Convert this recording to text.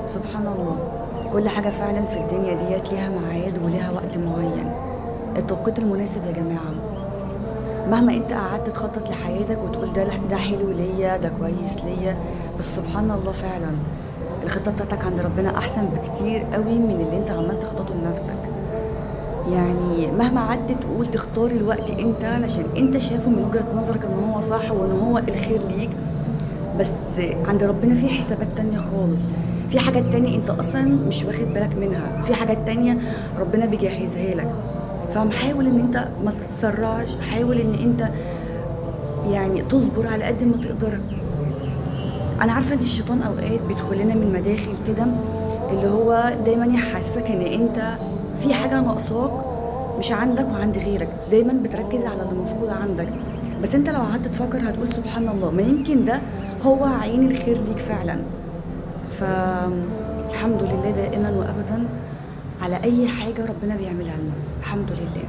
سبحان الله، كل حاجة فعلا في الدنيا ديت ليها ميعاد وليها وقت معين، التوقيت المناسب يا جماعة. مهما انت قعدت تخطط لحياتك وتقول ده حلو ليا، ده كويس ليا، بس سبحان الله فعلا الخطة بتاعتك عند ربنا احسن بكتير قوي من اللي انت عمال تخططه لنفسك. يعني مهما قعدت تقول تختار الوقت انت علشان انت شايفه من وجهة نظرك ان هو صح وان هو الخير ليك، بس عند ربنا في حسابات تانية خالص، في حاجات تانية انت اصلا مش واخد بالك منها، في حاجات تانية ربنا بيجهزها لك. فحاول ان انت ما تتسرعش، حاول ان انت يعني تصبر على قد ما تقدر. انا عارفه ان الشيطان اوقات بيدخل لنا من مداخل كده اللي هو دايما يحسسك ان انت في حاجة ناقصاك مش عندك وعند غيرك، دايما بتركز على اللي مفقود عندك، بس انت لو قعدت تفكر هتقول سبحان الله، ما يمكن ده هو عين الخير ليك فعلا. فالحمد لله دائما وابدا على اي حاجة ربنا بيعملها لنا، الحمد لله.